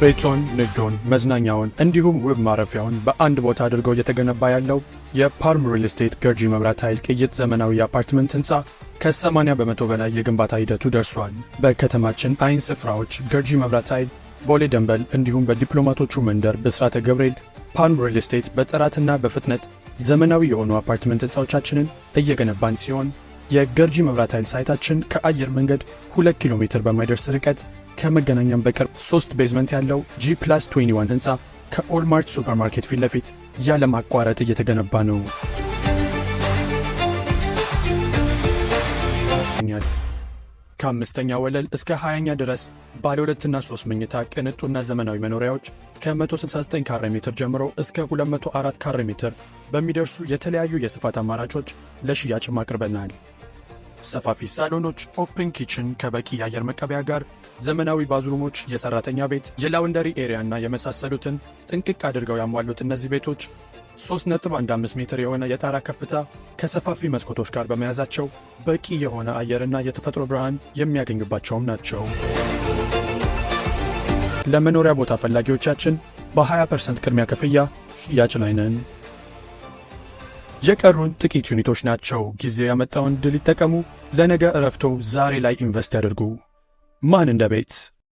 ቤቶን፣ ንግዶን፣ መዝናኛውን እንዲሁም ውብ ማረፊያውን በአንድ ቦታ አድርገው እየተገነባ ያለው የፓልም ሪል ስቴት ገርጂ መብራት ኃይል ቅይጥ ዘመናዊ የአፓርትመንት ህንፃ ከ80% በላይ የግንባታ ሂደቱ ደርሷል። በከተማችን አይን ስፍራዎች ገርጂ መብራት ኃይል፣ ቦሌ ደንበል እንዲሁም በዲፕሎማቶቹ መንደር ብስራተ ገብርኤል ፓልም ሪል ስቴት በጥራትና በፍጥነት ዘመናዊ የሆኑ አፓርትመንት ህንፃዎቻችንን እየገነባን ሲሆን፣ የገርጂ መብራት ኃይል site ኣችን ከአየር መንገድ 2 ኪሎ ሜትር በማይደርስ ርቀት፣ ከመገናኛም በቅርብ 3 basement ያለው G+21 ህንፃ ከኦልማርት ሱፐርማርኬት ፊት ለፊት ያለማቋረጥ እየተገነባ ነው። ከአምስተኛ ወለል እስከ 20ኛ ድረስ ባለ ሁለትና ሶስት መኝታ ቅንጡና ዘመናዊ መኖሪያዎች ከ169 ካሬ ሜትር ጀምሮ እስከ 204 ካሬ ሜትር በሚደርሱ የተለያዩ የስፋት አማራጮች ለሽያጭም አቅርበናል። ሰፋፊ ሳሎኖች፣ open kitchen ከበቂ የአየር መቀበያ ጋር፣ ዘመናዊ bathroom ኦች፣ የሰራተኛ ቤት፣ የ laundry area እና የመሳሰሉትን ጥንቅቅ አድርገው ያሟሉት እነዚህ ቤቶች 3.15 ሜትር የሆነ የጣራ ከፍታ ከሰፋፊ መስኮቶች ጋር በመያዛቸው በቂ የሆነ አየርና የተፈጥሮ ብርሃን የሚያገኙባቸውም ናቸው። ለመኖሪያ ቦታ ፈላጊዎቻችን በ20% ቅድሚያ ክፍያ ሽያጭ ላይ ነን። የቀሩን ጥቂት unit ኦች ናቸው። ጊዜው ያመጣውን ድል ይጠቀሙ። ለነገ እረፍቶ ዛሬ ላይ invest ያድርጉ። ማን እንደ ቤት።